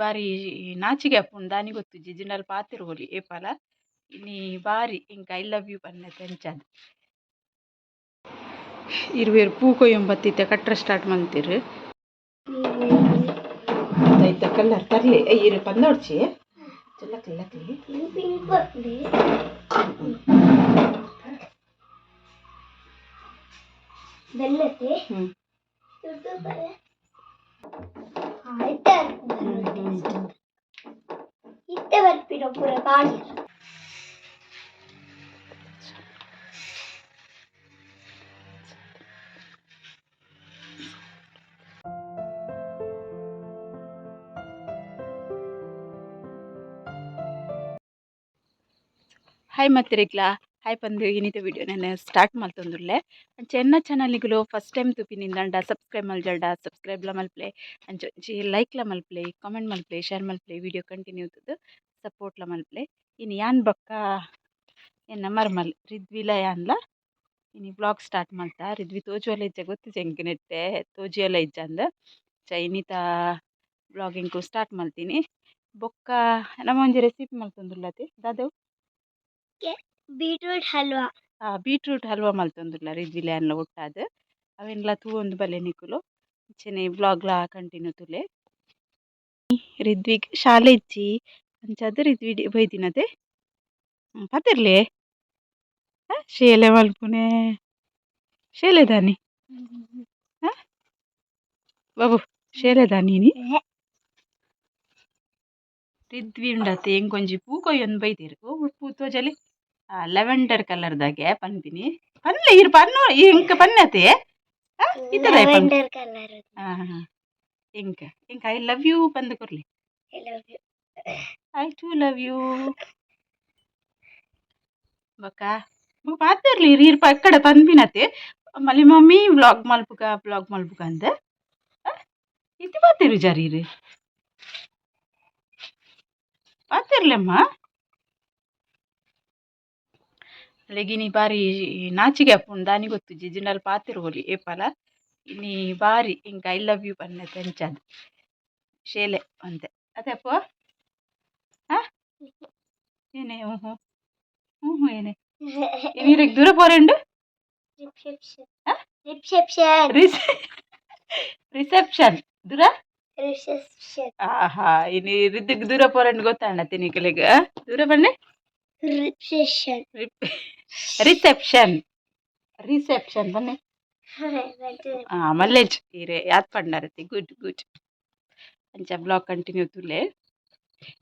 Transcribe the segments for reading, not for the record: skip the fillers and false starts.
ಬಾರಿ ನಾಚಿಗೆ ಆಪುಂಡು ದಾನಿ ಗೊತ್ತುಜ್ಜಿ ಜಿಂಡಲ್ ಪಾತೆರೊಲಿ ಏಪಲ ಇನಿ ಬಾರಿ ಎಂಕ್ I love you ಪನ್ನೆ ಅಂಚಾದ್. ಇರುವೆರ್ ಪೂ ಕೊಯ್ಯೊಂಬತ್ತಿತ್ತೆ ಕಟ್ರ ಸ್ಟಾರ್ಟ್ ಮಲ್ತೆರ್. ಐತ ಕಲರ್ ತರ್ಲೆ ಇರು ಪಂದೊಡ್ಚಿ ಲಕ್ಲಿ ಲಕ್ಲಿ. ಪಿಂಕ್ ಬರ್ಪುಂಡು. ಬೆಲ್ಲತೆ ದುಡ್ಡು ಬರ ಆಯ್ತಾ. ಇತ್ತೆ ಬರ್ಪಿನ ಪೂರ ಕಾಣಿ. ಹಾಯ್ ಮತ್ತಿರಿಗ್ಲಾ ಹಾಯ್ ಪಂದು ಇನಿತ ವಿಡಿಯೋ ನಾನು ಸ್ಟಾರ್ಟ್ ಮಲ್ತೊಂದುಲ್ಲೆ. ಅಂಚ ಎನ್ನ ಚಾನಲ್ಗುಲು ಫಸ್ಟ್ ಟೈಮ್ ತೂಪಿನಿಂದಂಡ ಸಬ್ಸ್ಕ್ರೈಬ್ ಮಲ್ಜಲ್ಡ ಸಬ್ಸ್ಕ್ರೈಬ್ಲ ಮಲ್ಪಲೆ, ಅಂಚ ಒಂಜಿ ಲೈಕ್ಲ ಮಲ್ಪಲೆ, ಕಾಮೆಂಟ್ ಮಲ್ಪಲೆ, ಶೇರ್ ಮಲ್ಪಲೆ, ವಿಡಿಯೋ ಕಂಟಿನ್ಯೂ ತೂದು ಸಪೋರ್ಟ್ಲ ಮಲ್ಪಲೆ. ಇನಿ ಯಾನ್ ಬೊಕ್ಕ ಎನ್ನ ಮರ್ಮಲ್ ರಿದ್ವಿಲ ಯಾನ್ಲ ಇನಿ ವ್ಲಾಗ್ ಸ್ಟಾರ್ಟ್ ಮಲ್ತ. ರಿದ್ವಿ ತೋಜುವಲ ಇಜ್ಜ ಗೊತ್ತಿಜ್ಜಿ ಎಂಕ್ ನೆಟ್ಟೆ ತೋಜಿಯಲ ಇಜ್ಜ ಅಂದ್. ಅಂಚ ಇನಿತ ವ್ಲಾಗ್ ಎಂಕು ಸ್ಟಾರ್ಟ್ ಮಲ್ತೀನಿ. ಬೊಕ್ಕ ನಮ ಒಂಜಿ ರೆಸಿಪಿ ಮಲ್ತೊಂದುಲ್ಲತೆ ದಾದವು? ಬೀಟ್ರೂಟ್ ಹಲ್ವಾ. ಬೀಟ್ರೂಟ್ ಹಲ್ವಾ ಮಲ್ತೊಂದುಲ್ಲ ರಿದ್ವಿಲ ಯಾನ್ಲ ಒಟ್ಟಾದ್. ಅವೆನ್ಲ ತೂವೊಂದು ಬಲ್ಲೆ ನಿಕುಲು. ಅಂಚನೆ ವ್ಲಾಗ್ಲ ಕಂಟಿನ್ಯೂ ತೂಲೆ. ರಿದ್ವಿಗ್ ಶಾಲೆ ಇಜ್ಜಿ ಅಂಚಾದ್ ರಿದ್ವಿ ಬೈದಿನತೆ. ಪತೆರ್ಲೆ ಶೇಲೆ ಮಲ್ಪುನೆ ಶೇಲೆ ದಾನಿ ಬಾಬು ಶೇಲೆ ದಾನಿ ಇನಿ. ರಿದ್ವಿ ಉಂಡತೆ ಎಂಕೊಂಜಿ ಪೂ ಕೊಯ್ಯೊಂದು ಬೈದೆರ್. ಓ ಪೂ ತೋಜಲೆ, ಲೆವೆಂಡರ್ ಕಲರ್ ದಾಗೆ ಪನ್ಪಿನಿ ಪನ್ಲೆ ಇರ್ ಪನ್ನು ಎಂಕ್ ಪನ್ನತೆ ಇತ್ತದ. Lavender colour. ಎಂಕ್ ಎಂಕ್ I love you ಪಂದ್ ಕೊರ್ಲಿ. I love you. I too love you. ಬೊಕ್ಕ ಬೊಕ್ಕ ಪಾತೆರ್ಲಿ ಇರ್ ಪಕ್ಕಡ ಪನ್ಪಿನತೆ ಮಲ್ಲಿ ಮಮ್ಮಿ ವ್ಲಾಗ್ ಮಲ್ಪುಗ ವ್ಲಾಗ್ ಮಲ್ಪುಗ ಅಂದ್. ಇತ್ತಿ ಪಾತೆರು ಜಾರಿ ಇರ್ ಪಾತೆರ್ಲೆಮ್ಮ. ಅಲೆಗ್ ಇನಿ ಬಾರಿ ನಾಚಿಗೆ ಆಪುಂಡು ದಾನಿ ಗೊತ್ತುಜ್ಜಿ ಜಿಂಡಲ್ ಪಾತೆರೊಲಿ ಏಪಲ. ಇನಿ ಬಾರಿ ಎಂಕ್ I love you ಪನ್ನೆ ಅಂಚಾದ್ ಶೇಲೆ ಒಂತೆ ಅತೆ ಅಪ್ಪು. ಏನೇ ಹ್ಞೂ ಹ್ಞೂ ಹ್ಞೂ ಏನೇ ಇನಿರೆಗ್ ದೂರ ಪೋರೆಂಡು? Reception. Reception. Reception ದೂರ. ರಿಸೆಪ್ಷನ್. ಆಹಾ ಇನಿ ರಿದ್ದಿಗ್ ದೂರ ಪೋರೆಂಡು ಗೊತ್ತಾಂಡ ತಿನಿಕಲೆಗ್ ದೂರ ಬನ್ನೆ. Reception. Reception reception ಬನ್ನೆ. ಮಲ್ಲೇಜ್ ಈರೆ ಯಾತ್ ಪಂಡರತಿ ಗುಡ್ ಗುಡ್. ಅಂಚ ಬ್ಲಾಗ್ ಕಂಟಿನ್ಯೂ ತೂಲೆ.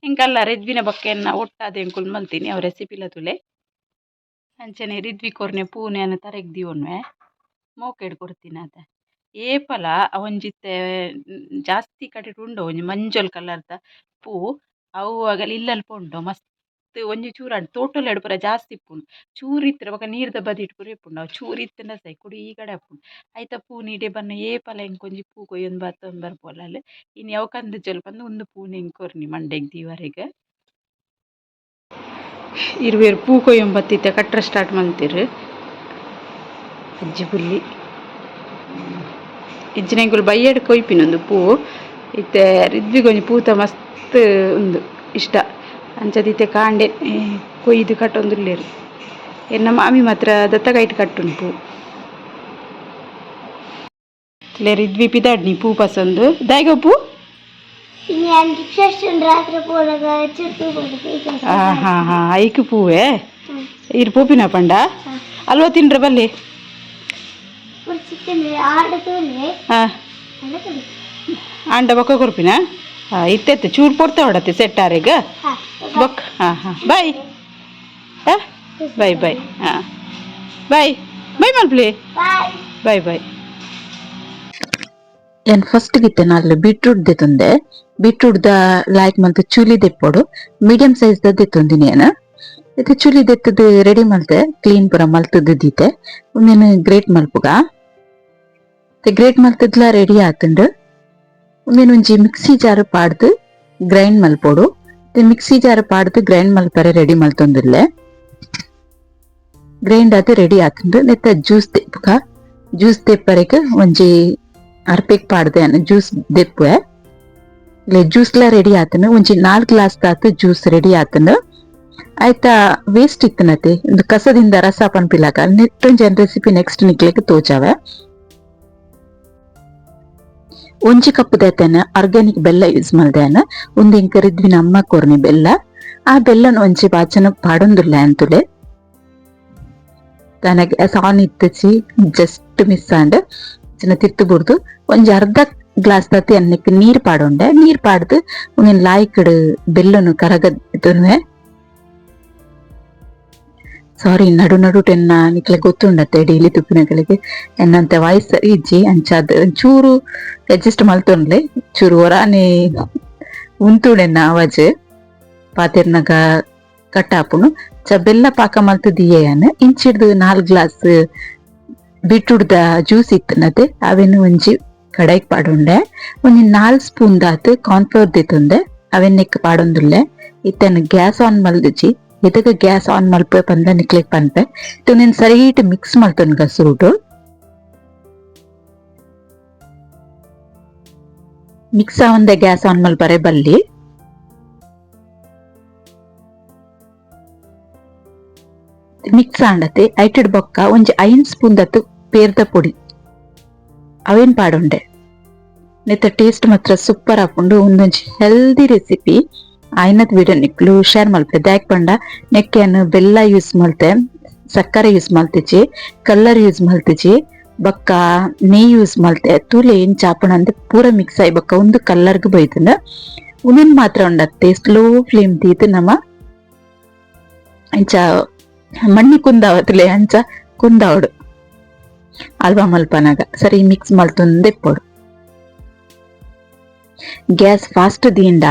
ಎಂಕಲ್ಲ ರಿದ್ವಿನ ಬೊಕ್ಕ ಎನ್ನ ಒಟ್ಟಾದ್ ಎಂಕುಲು ಮಲ್ತೀನಿ ಅವು ರೆಸಿಪಿಲ ತೂಲೆ. ಅಂಚನೆ ರಿದ್ವಿ ಕೊರ್ನೆ ಪೂನೆ ಯಾನ್ ತರೆಗ್ ದೀವೊನ್ವೆ ಮೋಕೆಡ್ ಕೊರ್ತಿನ ಅತೆ. ಏಪಲ ಅವೊಂಜಿತ್ತೆ ಜಾಸ್ತಿ ಕಡೆಟ್ ಉಂಡು ಒಂಜಿ ಮಂಜೊಲ್ ಕಲರ್ದ ಪೂ. ಅವು ಅಗಲ ಇಲ್ಲಲ್ ಪೋಂಡು ಮಸ್ತ್ ಒಂಜಿ ಚೂರು ತೋಟೊಲೆಡ್ ಪೂರ ಜಾಸ್ತಿ ಇಪ್ಪುಂಡು. ಚೂರು ಇತ್ತಿನ ಬೊಕ್ಕ ನೀರ್ದ ಬದಿಟ್ ಪೂರ ಇಪ್ಪುಂಡು. ಅವು ಚೂರು ಇತ್ತ್ಂಡ ಸೈ ಕುಡಿ ಈ ಕಡೆ ಆಪುಂಡು. ಐತ ಪೂನು ಇಡೆ ಬನ್ನ ಏಪಲ ಎಂಕೊಂಜಿ ಪೂ ಕೊಯ್ಯೊಂದು ಬತ್ತೊಂದು ಬರ್ಪೊಲು ಅಲ್. ಇನಿ ಅವು ಕಂದುಜಲ್ ಪಂದ್ ಉಂದು ಪೂನು ಎಂಕ್ ಕೊರ್ನಿ ಮಂಡೆಗ್ ದೀವರೆಗ್. ಇರುವೆರ್ ಪೂ ಕೊಯ್ಯೊಂಬತ್ತಿತ್ತೆ ಕಟ್ರ ಸ್ಟಾರ್ಟ್ ಮಲ್ತೆರ್. ಅಜ್ಜಿ ಪುಲ್ಲಿ ಇಜ್ಜಿನ ಎಂಕುಲು ಬಯ್ಯಡ್ ಕೊಯ್ಪಿನ ಉಂದು ಪೂ. ಇತ್ತೆ ರಿದ್ವಿಗ್ ಒಂಜಿ ಪೂತ ಮಸ್ತ್ ಉಂದು ಇಷ್ಟ. ಅಂಚಾದ್ ಇತ್ತೆ ಕಾಂಡೆ ಕೊಯ್ದು ಕಟ್ಟೊಂದುಲ್ಲೆರ್. ಎನ್ನ ಮಾಮಿ ಮಾತ್ರ ದತ್ತ ಕೈಟ್ ಕಟ್ಟುನು ಪೂ. ರಿದ್ವಿ ಪಿದಾಡ್ನಿ ಪೂ ಪಸೊಂದು ದಾಯ್ಗ ಪೂ. ರಿಸೆಪ್ಷನ್ ರಾತ್ರಿ ಪೋನಾಗ ಚುಟ್ಟು. ಆ ಹಾ ಹಾ ಐಕ್ ಪೂವೆ ಇರ್ ಪೋಪಿನ ಪಂಡ ಅಲ್ವ ತಿಂಡ್ರೆ ಬಲ್ಲೆ. ಚಿಕನ್ ಆಡ ತೂಲೆ. ಹಾ ಆಂಡ ಬೊಕ್ಕ ಕೊರ್ಪಿನ ಇತ್ತೆತ್ತೆ ಚೂರು ಪೊರ್ತ ಹೊಡತ್ತೆ ಸೆಟ್ ಆರೆಗ್. ಬೊಕ್ಕ ಹಾಂ ಹಾಂ ಬಾಯ್ ಹಾಂ ಬಾಯ್ ಬಾಯ್ ಹಾಂ ಬಾಯ್ ಬಾಯ್ ಮಲ್ಪ್ಲಿ. ಬಾಯ್. Bye bye. ಯಾನ್ ಫಸ್ಟ್ ಗಿತ್ತೆ ನಾಲ್ ಬೀಟ್ರೂಟ್ ದೆತೊಂದೆ. ಬೀಟ್ರೂಟ್ ದ ಲಾಯ್ಕ್ ಮಲ್ತ್ ಚುಲಿ ದೆಪ್ಪೊಡು. ಮೀಡಿಯಂ ಸೈಜ್ ದ ದೆತ್ತೊಂದಿನಿ ಯಾನ್. ಇತ್ತೆ ಚುಲಿ ದೆತ್ತದ್ ರೆಡಿ ಮಲ್ತೆ, ಕ್ಲೀನ್ ಪೂರ ಮಲ್ತದ್ ದೀತೆ. ಉಂದೆನ್ ಗ್ರೇಟ್ ಮಲ್ಪುಗ. ಗ್ರೇಟ್ ಮಲ್ತದ್ಲ ರೆಡಿ ಆತುಂಡು. ಉಂದೆನ್ ಒಂಜಿ ಮಿಕ್ಸಿ ಜಾರ್ ಪಾಡ್ದ್ ಗ್ರೈಂಡ್ ಮಲ್ಪೊಡು. ಮಿಕ್ಸಿ ಜಾರ್ ಪಾಡ್ದ್ ಗ್ರೈಂಡ್ ಮಲ್ಪರೆ ರೆಡಿ ಮಲ್ತೊಂದುಲ್ಲೆ. ಗ್ರೈಂಡ್ ಆದ್ ರೆಡಿ ಆತುಂಡು. ನೆತ್ತ ಜ್ಯೂಸ್ ದೆಪ್ಪುಗ. ಜ್ಯೂಸ್ ದೆಪ್ಪರೆಗ್ ಒಂಜಿ ಅರ್ಪೆಗ್ ಪಾಡ್ದೆ ಯಾನ್ ಜ್ಯೂಸ್ ದೆಪ್ಪುವೆ. ಇಲ್ಲ ಜ್ಯೂಸ್ಲ ರೆಡಿ ಆತನು ಒಂಜಿ 4 ಗ್ಲಾಸ್ ತಾತು ಜ್ಯೂಸ್ ರೆಡಿ ಆತನು. ಆಯ್ತಾ ವೇಸ್ಟ್ ಇತ್ತನತೆ ಒಂದು ಕಸದಿಂದ ರಸ ಪನ್ಪಿಲಾಕ ನೆಟ್ಟೊಂಜಿ ರೆಸಿಪಿ ನೆಕ್ಸ್ಟ್ ನಿಕ್ಲೆಗ್ ತೋಜಾವೆ. ಒಂಜಿ ಕಪ್ ದೈತನ ಆರ್ಗ್ಯಾನಿಕ್ ಬೆಲ್ಲ ಯೂಸ್ ಮಲ್ದೇನ ಒಂದು ಇಂಕ ರಿದ್ವಿನ ಅಮ್ಮ ಕೊರ್ನಿ ಬೆಲ್ಲ ಆ ಬೆಲ್ಲನ ಒಂಜಿ ಬಾಚನ ಪಾಡೊಂದುಲ್ಲ ಅಂತುಲೆ ತನಗೆ ಸಾನ್ ಇತ್ತಚಿ ಜಸ್ಟ್ ಮಿಸ್ ಆಂಡ್ ಚಿನ್ನ ತಿರ್ತು ಬುಡ್ದು ಒಂಜಿ ಅರ್ಧ ಗ್ಲಾಸ್ ತತ್ತಿ ಅನ್ನಕ್ಕೆ ನೀರ್ ಪಾಡೊಂಡೆ ನೀರ್ ಪಾಡ್ದು ಒಂದಿನ ಲಾಯ್ಕಡ್ ಬೆಲ್ಲನು ಕರಗದುವೆ. ಸಾರಿ ನಡು ನಡು ಟೆನ್ನ ನಿಕ್ಲೆ ಗೊತ್ತುಂಡತ್ತೆ ಡೈಲಿ ತುಪ್ಪಿನಗಳಿಗೆ ಎನ್ನಂತೆ ವಾಯ್ಸ್ ಸರಿ ಇಜ್ಜಿ ಅಂಚಾದ್ ಚೂರು ಅಡ್ಜಸ್ಟ್ ಮಲ್ತೊನ್ಲೆ ಚೂರು ಒರಾನೆ ಉಂತುಡೆನ್ನ ಆವಾಜ್ ಪಾತೆರ್ನಗ ಕಟ್ಟಾಪುನು ಚ ಬೆಲ್ಲ ಪಾಕ ಮಲ್ತು ದಿಯೇಯನ್ ಇಂಚಿಡ್ದು 4 ಗ್ಲಾಸ್ ಬೀಟ್ರೂಟ್ದ ಜ್ಯೂಸ್ ಇತ್ತನತೆ ಅವೆನ್ ಒಂಜಿ ಕಡಾಯಿಗ್ ಪಾಡೊಂಡೆ ಒಂಜಿ 4 ಸ್ಪೂನ್ ದಾತ್ ಕಾರ್ನ್ಫ್ಲೋರ್ ದಿತ್ತುಂದೆ ಅವೆನ್ ನೆಕ್ ಪಾಡೊಂದುಲ್ಲೆ. ಇತ್ತನ್ ಗ್ಯಾಸ್ ಆನ್ ಮಲ್ದುಜಿ ಎದಗ ಗ್ಯಾಸ್ ಆನ್ ಮಲ್ಪೆ ಪಂದ ನಿಕ್ಲೆಗ್ ಪನ್ಪೆ ತುನೆನ್ ಸರಿಟ್ ಮಿಕ್ಸ್ ಮಲ್ತೊನ್ಗ ಸುರುಟು ಮಿಕ್ಸ್ ಆವಂದೆ ಗ್ಯಾಸ್ ಆನ್ ಮಲ್ಪರೆ ಬಲ್ಲಿ. ಮಿಕ್ಸ್ ಆಂಡತೆ ಐಟೆಡ್ ಬೊಕ್ಕ ಒಂಜಿ 5 ಸ್ಪೂನ್ ದತ್ತು ಪೇರ್ದ ಪೊಡಿ ಅವೇನ್ ಪಾಡೊಂಡೆ ನೆತ್ತ ಟೇಸ್ಟ್ ಮಾತ್ರ ಸೂಪರ್ ಆಪುಂಡು. ಒಂದೊಂಜಿ ಹೆಲ್ದಿ ರೆಸಿಪಿ ಆಯ್ನತ್ ವಿಡಿಯೋ ನಿಕ್ಲು ಶೇರ್ ಮಲ್ಪೆ ದಾಯಕ್ ಪಂಡ ನೆಕ್ಕೆನ್ ಬೆಲ್ಲ ಯೂಸ್ ಮಲ್ತೆ ಸಕ್ಕರೆ ಯೂಸ್ ಮಲ್ತಿಜಿ ಕಲರ್ ಯೂಸ್ ಮಲ್ತಿಜಿ ಬೊಕ್ಕ ನೆಯ್ ಯೂಸ್ ಮಲ್ತೆ ತೂಲೆ ಏನ್ ಚಾಪುಣ ಅಂದ್ ಪೂರ ಮಿಕ್ಸ್ ಆಯಿ ಬೊಕ್ಕ ಒಂದು ಕಲರ್ಗ್ ಬೈತುಂಡು. ಉಂದೆನ್ ಮಾತ್ರ ಉಂಡತ್ತೆ ಸ್ಲೋ ಫ್ಲೇಮ್ ದೀದ್ ನಮ ಅಂಚ ಮಣ್ಣಿ ಕುಂದಾವತ್ಲೆ ಅಂಚ ಕುಂದಾವಡು ಅಲ್ವಾ ಮಲ್ಪನಾಗ ಸರಿ ಮಿಕ್ಸ್ ಮಲ್ತೊಂದೆ ಇಪ್ಪೊಡು. ಗ್ಯಾಸ್ ಫಾಸ್ಟ್ ದೀಂಡ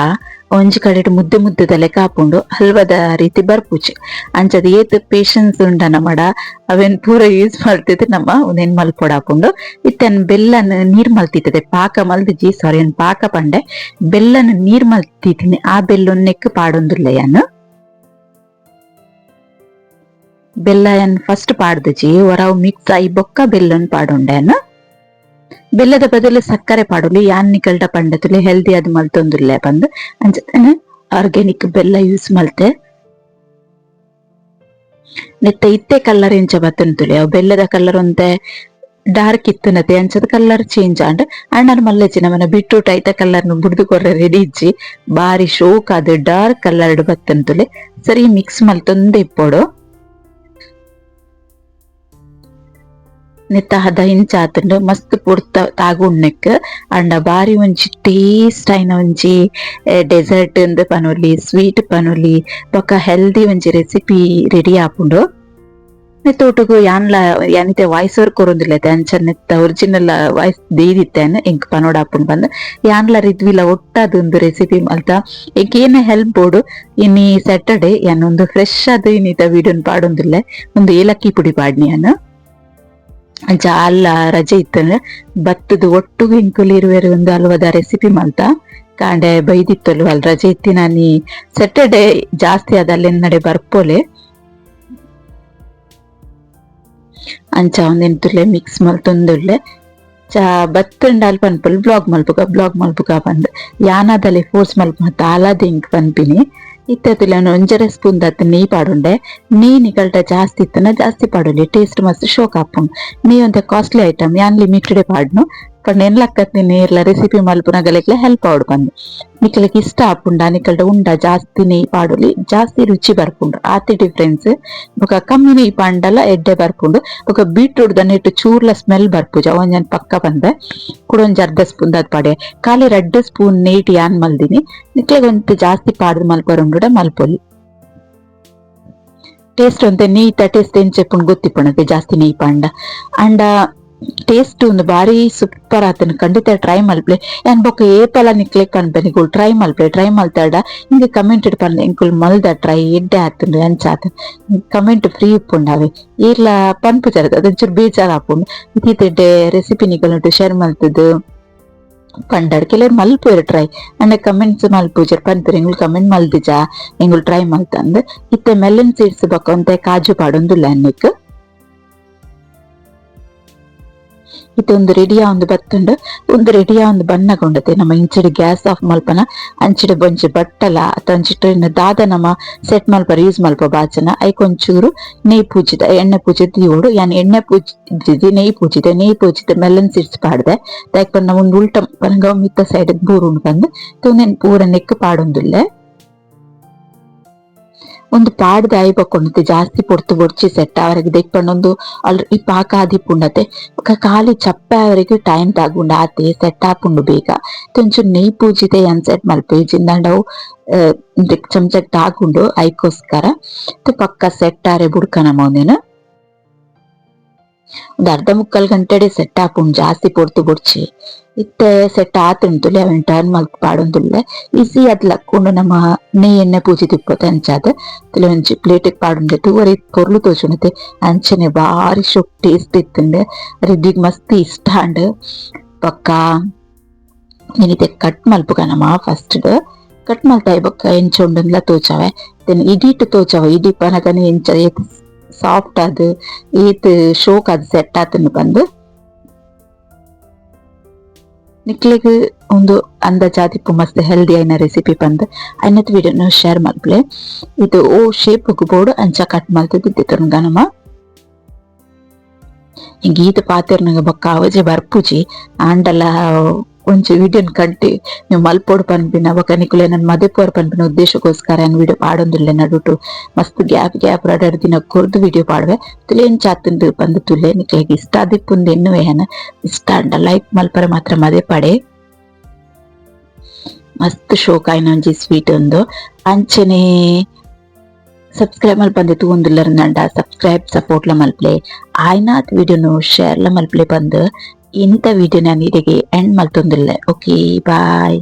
ಒಂಜಿ ಕಡೆಟ್ ಮುದ್ದೆ ಮುದ್ದೆದ ಲೆಕ್ಕ ಆಪುಂಡು ಹಲ್ವದ ರೀತಿ ಬರ್ಪುಜಿ ಅಂಚದ ಏತ್ ಪೇಶನ್ಸ್ ಉಂಡ ನಮಡ ಅವೆನ್ ಪೂರ ಯೂಸ್ ಮಲ್ತಿದ್ ನಮ್ಮ ಉಂದೆನ್ ಮಲ್ಪೊಡಾಪುಂಡು. ಇತ್ತನ್ ಬೆಲ್ಲನ್ ನೀರ್ ಮಲ್ತಿತ್ತದೆ ಪಾಕ ಮಲ್ದಿಜಿ ಸಾರಿ ಪಾಕ ಪಂಡೆ ಬೆಲ್ಲನ್ ನೀರ್ ಮಲ್ತಿದ್ದೀನಿ ಆ ಬೆಲ್ಲನ್ ನೆಕ್ ಪಾಡೊಂದುಲ್ಲೆ ಯಾನ್ ಬೆಲ್ಲ ಯಾನ್ ಫಸ್ಟ್ ಪಾಡ್ದಿಜಿ ಒರವು ಮಿಕ್ಸ್ ಆಯಿ ಬೊಕ್ಕ ಬೆಲ್ಲನ್ ಪಾಡೊಂಡೆ. ಬೆಲ್ಲದ ಬದಲು ಸಕ್ಕರೆ ಪಾಡೊಲಿ ಯಾನ್ ನಿಕಲ್ಟ ಪಂಡತುಲೆ ಹೆಲ್ದಿ ಆದ್ ಮಲ್ತೊಂದುಲ್ಲೆ ಪಂದ್ ಅಂಚನೆ ಆರ್ಗ್ಯಾನಿಕ್ ಬೆಲ್ಲ ಯೂಸ್ ಮಲ್ತೆ. ನೆತ್ತ ಇತ್ತೆ ಕಲರ್ ಎಂಚ ಬತ್ತುಂತುಲೆ ಅವು ಬೆಲ್ಲದ ಕಲರ್ ಒಂತೆ ಡಾರ್ಕ್ ಇತ್ತುನತೆ ಅಂಚದ ಕಲರ್ ಚೇಂಜ್ ಆಂಡ್ ಅಣ್ಣನ ಮಲ್ಲೆಜ್ಜಿ ನಮನ ಬೀಟ್ರೂಟ್ ಐತ ಕಲರ್ ಬುಡ್ದು ಕೊರ್ರೆ ರೆಡಿ ಇಜ್ಜಿ ಬಾರಿ ಶೋಕ್ ಆದ್ ಡಾರ್ಕ್ ಕಲರ್ಡ್ ಬತ್ತುಂತುಲೆ ಸರಿ ಮಿಕ್ಸ್ ಮಲ್ತೊಂದೆ ಇಪ್ಪೊಡು. ನೆತ್ತ ಹದ ಇಂಚ ಆತುಂಡು ಮಸ್ತ್ ಪೊರ್ತ ತಾಗುಣ್ಣೆಕ್ ಅಂಡ ಬಾರಿ ಒಂಜಿ ಟೇಸ್ಟ್ ಆಯಿನ ಒಂಜಿ ಡೆಸರ್ಟ್ ಇಂದ್ ಪನೊಲಿ ಸ್ವೀಟ್ ಪನೊಲಿ ಬೊಕ ಹೆಲ್ದಿ ಒಂಜಿ ರೆಸಿಪಿ ರೆಡಿ ಆಪುಂಡು. ನೆತ್ತ ಒಟ್ಟುಗು ಯಾನ್ಲ ಯಾನಿತೆ ವಾಯ್ಸ್ ಓವರ್ ಕೊರೊಂದುಲ್ಲೆತೆ ಅಂಚ ನೆತ್ತ ಒರಿಜಿನಲ್ ವಾಯ್ಸ್ ದೀದಿತ್ತೇನೆ ಎಂಕ್ ಪನೊಡಾಪುಂಡು ಪಂದ್ ಯಾನ್ಲ ರಿದ್ವಿಲ ಒಟ್ಟಾದ್ ಉಂದು ರೆಸಿಪಿ ಮಲ್ತ ಎಂಕ್ ಏನ ಹೆಲ್ಪ್ ಬೋಡು. ಇನಿ ಸ್ಯಾಟರ್ಡೆ ಯಾನ್ ಉಂದು ಫ್ರೆಶ್ ಆದ್ ಇನಿತ ವಿಡಿಯೋನ್ ಪಾಡೊಂದುಲ್ಲೆ ಉಂದು ಏಲಕ್ಕಿ ಪುಡಿ ಪಾಡ್ನಿ ಯಾನ್. ಅಂಚ ಅಲ್ಲ ರಜೆ ಇತ್ತಂದ್ರೆ ಬತ್ತದ ಒಟ್ಟುಗು ಎಂಕುಲು ಇರುವೆರ್ ಒಂದು ಅಲ್ವದ ರೆಸಿಪಿ ಮಲ್ತ ಕಾಂಡೆ ಬೈದಿತ್ತಲು ಅಲ್ ರಜೆ ಇತ್ತಿನಾನಿ ಸ್ಯಾಟರ್ಡೆ ಜಾಸ್ತಿ ಆದ್ ಅಲ್ಲೆನ್ನಡೆ ಬರ್ಪೋಲೆ ಅಂಚ ಒಂದೆಂತುಲ್ಲೆ ಮಿಕ್ಸ್ ಮಲ್ತೊಂದುಲ್ಲೆ ಚ ಬತ್ತುಂಡ ಅಲ್ಪ ಪನ್ಪುಲ್ ಬ್ಲಾಗ್ ಮಲ್ಪುಗ ಬ್ಲಾಗ್ ಮಲ್ಪುಗ ಪಂದ್ ಯಾನಾದಲೆ ಫೋರ್ಸ್ ಮಲ್ಪ ಮತ್ತ ಆಲಾದ ಇಂಕ್ ಪನ್ಪಿನಿ. ಇತ್ತೆ ತುಲೆ ಒಂಜರೆ ಸ್ಪೂನ್ ದತ್ ನೆಯ್ ಪಾಡೊಂಡೆ ನೆಯ್ ನಿಕಲ್ಟ ಜಾಸ್ತಿ ಇತ್ತನ ಜಾಸ್ತಿ ಪಾಡೊಲಿ ಟೇಸ್ಟ್ ಮಸ್ತ್ ಶೋಕ್ ಆಪುಂಡು. ನೆಯ್ ಒಂತೆ ಕಾಸ್ಟ್ಲಿ ಐಟಮ್ ಯಾನ್ ಲಿಮಿಟೆಡ್ ಪಾಡ್ನು ಪಂಡ ಎನ್ಲಕ್ಕತ್ನಿ ನೇರ್ಲ ರೆಸಿಪಿ ಮಲ್ಪುನಗಲೆಗ್ಲ ಹೆಲ್ಪ್ ಆವೊಡು ಪಂದ್ ನಿಕಲೆಗ್ ಇಷ್ಟ ಆಪುಂಡ ನಿಕಲ್ಟ ಉಂಡ ಜಾಸ್ತಿ ನೆಯ್ ಪಾಡೊಲಿ ಜಾಸ್ತಿ ರುಚಿ ಬರ್ಪುಂಡು ಆತೆ ಡಿಫ್ರೆನ್ಸ್. ಬೊಕ ಕಮ್ಮಿ ನೆಯ್ ಪಾಂಡಲ ಎಡ್ಡೆ ಬರ್ಪುಂಡು. ಬೊಕ ಬೀಟ್ರೂಟ್ ದ ನೆಟ್ ಚೂರ್ಲ ಸ್ಮೆಲ್ ಬರ್ಪುಜಿ ಅವ್ ಪಕ್ಕ ಪಂದೆ ಕುಡೊಂಜಿ ಅರ್ಧ ಸ್ಪೂನ್ ದಾತ್ ಪಾಡೆ ಖಾಲಿ 2 ಸ್ಪೂನ್ ನೆಯ್ಟ್ ಯಾನ್ ಮಲ್ದಿನಿ ನಿಕ್ಲೆಗ್ ಒಂತೆ ಜಾಸ್ತಿ ಪಾಡ್ದ್ ಮಲ್ಪರುಂಡುಡ ಮಲ್ಪೊಲಿ. ಟೇಸ್ಟ್ ಒಂತೆ ನೆಯ್ತ ಟೇಸ್ಟ್ ಎಂಚ ಇಪ್ಪುಂಡು ಗೊತ್ತಿಪ್ಪುಂಡು ಜಾಸ್ತಿ ನೆಯ್ ಪಾಂಡ ಅಂಡ ಟೇಸ್ಟ್ ಉಂದು ಬಾರಿ ಸೂಪರ್ ಆತುಂಡು ಖಂಡಿತ ಟ್ರೈ ಮಲ್ಪುಲೆ. ಯಾನ್ ಬೊಕ ಏಪಲ ನಿಕ್ಲೆಗ್ ಪನ್ಪೆ ನಿಕುಲು ಟ್ರೈ ಮಲ್ಪುಲೆ ಟ್ರೈ ಮಲ್ತಡ ಇಂಕ್ ಕಮೆಂಟ್ ಡ್ ಪನ್ಲೆ ಎಂಕುಲು ಮಲ್ದ ಟ್ರೈ ಎಡ್ಡೆ ಆತುಂಡು ಅಂಚ ಆತುಂಡು ಕಮೆಂಟ್ ಫ್ರೀ ಇಪ್ಪುಂಡು ಅವೆ ಈರ್ಲ ಪನ್ಪುಜರ್ ಅದೊಂಚೂರು ಬೇಜಾರ್ ಆಪುಂಡು. ಇತ್ತೀತ ಎಡ್ಡೆ ರೆಸಿಪಿ ನಿಕುಲ್ನೊಟ್ಟು ಶೇರ್ ಮಲ್ತುದು ಪಂಡರ್ ಕೆಲವೆರ್ ಮಲ್ಪುವೆರ್ ಟ್ರೈ ಅಂಡ ಕಮೆಂಟ್ಸ್ ಮಲ್ಪುಜೆರ್ ಪನ್ಪೆರ್ ಎಂಕುಲು ಕಮೆಂಟ್ ಮಲ್ದಿಜ ಎಂಕುಲು ಟ್ರೈ ಮಲ್ತಂದ್. ಇತ್ತೆ ಮೆಲನ್ ಸೀಡ್ಸ್ ಬೊಕ ಒಂತೆ ಕಾಜು ಪಾಡೊಂದುಲ್ಲೆ ನೆಕ್ಕ್. ಇತ್ತೆ ರೆಡಿ ಆವೊಂದು ಬತ್ತುಂಡು. ಉಂದು ರೆಡಿ ಆವೊಂದು ಬನ್ನಗ ಉಂಡತೆ ನಮ್ಮ ಇಂಚಿಡ್ ಗ್ಯಾಸ್ ಆಫ್ ಮಲ್ಪನ, ಅಂಚಿಡ್ ಒಂಜಿ ಬಟ್ಟಲ ಅತ್ತ ಒಂಜಿ ದಾದ ನಮ ಸೆಟ್ ಮಲ್ಪರ ಯೂಸ್ ಮಲ್ಪ ಬಾಚನ, ಐಕ್ ಒಂಚೂರು ನೆಯ್ ಪೂಜಿದ, ಎಣ್ಣೆ ಪೂಜಿದ್ ದೀವೊಡು. ಯಾನ್ ಎಣ್ಣೆ ಪೂಜಿದಿ, ನೆಯ್ ಪೂಜಿದೆ. ನೆಯ್ ಪೂಜಿದ್ ಮೆಲನ್ ಸೀಡ್ಸ್ ಪಾಡ್ದೆ. ದಾಯೆ ಪಂಡ ಉಂದು ಉಲ್ಟ ಪನಗ ಮಿತ್ತ ಸೈಡ್ ಬೂರುಂಡು ಪಂದ್. ಉಂದೆನ್ ಪೂರ ನೆಕ್ಕ್ ಪಾಡೊಂದುಲ್ಲೆ. ಉಂದು ಪಾಡ್ದ್ ಆಯಿ ಬೊಕ್ಕ ಜಾಸ್ತಿ ಪೊರ್ತು ಬೊಡ್ಚಿ ಸೆಟ್ ಆವರೆಗ್. ದೆಕ್ ಪಂಡ ಉಂದು ಆಲ್ರೆಡಿ ಪಾಕ ಆದಿಪ್ಪುಂಡತೆ, ಬೊಕ್ಕ ಖಾಲಿ ಚಪ್ಪೆ ಆವರೆಗ್ ಟೈಮ್ ತಾಗುಂಡು, ಆತೆ ಸೆಟ್ ಆಪುಂಡು ಬೇಗ. ಒಂಚೂರು ನೆಯ್ ಪೂಜಿದೆ ಯಾನ್ ಸೆಟ್ ಮಲ್ಪೆ, ಇಜ್ಜಿಂದಾಂಡ ಅವು ಚಮಚಗ್ ತಾಗುಂಡು, ಐಕೋಸ್ಕರ. ಪಕ್ಕ ಸೆಟ್ ಆರೆ ಬುಡ್ಕ ನಮ ಉಂದೆನ್. ಒಂದು ಅರ್ಧ ಮುಕ್ಕಾಲ್ ಗಂಟೆಡೆ ಸೆಟ್ ಆಪುಂಡು, ಜಾಸ್ತಿ ಪೊರ್ತು ಬೊಡ್ಚಿ. ಇತ್ತೆ ಸೆಟ್ ಆತುಂಡು, ಅವೆನ್ ಟರ್ನ್ ಮಲ್ತ್ ಪಾಡೊಂದುಲ್ಲೆ. ಈಸಿ ಆದ್ ಲಕ್ಕುಂಡು ನಮ್ಮ ನೆಯ್ ಎಣ್ಣೆ ಪೂಜಿ ತಿಪ್ಪೊತೆ ಅಂಚಾದ್. ಒಂಜಿ ಪ್ಲೇಟ್ ಪಾಡೊಂಡೆ. ತೂವರೆ ಪೊರ್ಲು ತೋಜುಂಡತೆ, ಅಂಚನೆ ಬಾರಿ ಶೋಕ್ ಟೇಸ್ಟ್ ಇತ್ತುಂಡು. ರಿದ್ವಿಗ್ ಮಸ್ತ್ ಇಷ್ಟ ಆಂಡ್. ಬೊಕ್ಕ ಇತ್ತೆ ಕಟ್ ಮಲ್ಪುಗ ನಮ. ಫಸ್ಟ್ ಕಟ್ ಮಲ್ತಾಯಿ ಬೊಕ್ಕ ಎಂಚ ಉಂಡುಂದ್ಲ ತೋಜಾವೆ. Then ಇಡೀಟ್ ತೋಜಾವ. ಇಡೀ ಪನಗನೆ ಎಂಚ ಏತ್ ಸಾಫ್ಟ್ ಆದ್, ಏತ್ ಶೋಕ್ ಆದ್ ಸೆಟ್ ಆತುಂಡು ಪಂದ್ ನಿಕ್ಲೆಗ್ ಒಂದು ಅಂದಾಜಾದಿಪ್ಪು, ಮಸ್ತ್ ಹೆಲ್ದಿ ಆಯಿನ ರೆಸಿಪಿ ಪಂದ್. ಐನತ್ ವಿಡಿಯೋನು ಶೇರ್ ಮಲ್ಪುಲೆ. ಇದು ಓ ಶೇಪ್ ಬೋಡು ಅಂಚ ಕಟ್ ಮಲ್ತುದು ದೆತೊನುಗ ನಮ. ಎಂಕ್ ಈತ್ ಪಾತೆರ್ನಗ ಬೊಕ್ಕ ಅವಜೆ ಬರ್ಪುಜಿ. ಆಂಡಲ ಒಂಜಿ ವಿಡಿಯೋನ್ ಕಂಟಿನ್ಯೂ ಮಲ್ಪೊಡು ಪನ್ಪಿನ, ಬೊಕ್ಕ ನಿಕುಲು ಮದೆಪುವರ್ ಪನ್ಪಿನ ಉದ್ದೇಶಕ್ಕೋಸ್ಕರ ಯಾನ್ ವಿಡಿಯೋ ಪಾಡೊಂದುಲ್ಲೆ. ನಡುಟು ಮಸ್ತ್ ಗ್ಯಾಪ್ ಗ್ಯಾಪ್ ರಡ್ಡ್ ರಡ್ಡ್ ದಿನ ಕೊರ್ದು ವಿಡಿಯೋ ಪಾಡುವೆ. ತುಲೆ ಎಂಚ ಆತುಂಡು ಪಂದ್ ತುಲೆ. ನಿಕ್ಲೆಗ್ ಇಷ್ಟ ಆದಿಪ್ಪುಂದು ಎನ್ನುವೆ ಯಾನ್. ಇಷ್ಟ ಆಂಡ ಲೈಕ್ ಮಲ್ಪರೆ ಮಾತ್ರ ಮದೆಪಡೆ. ಮಸ್ತ್ ಶೋಕ್ ಆಯಿನ ಒಂಜಿ ಸ್ವೀಟ್ ಉಂದು. ಅಂಚನೆ ಸಬ್ಸ್ಕ್ರೈಬ್ ಮಲ್ಪಂದೆ ತೂವೊಂದುಲ್ಲೆರ್ಂಡ ಸಬ್ಸ್ಕ್ರೈಬ್ ಸಪೋರ್ಟ್ ಲ ಮಲ್ಪಲೆ, ಆಯ್ನಾತ್ ವಿಡಿಯೋನು ಶೇರ್ ಲ ಮಲ್ಪಲೆ ಪಂದ್ ಇನಿತ ವಿಡಿಯೋ ನಾನು ಇಡೆಗೆ ಎಂಡ್ ಮಲ್ತೊಂದುಲ್ಲೆ. Okay, bye.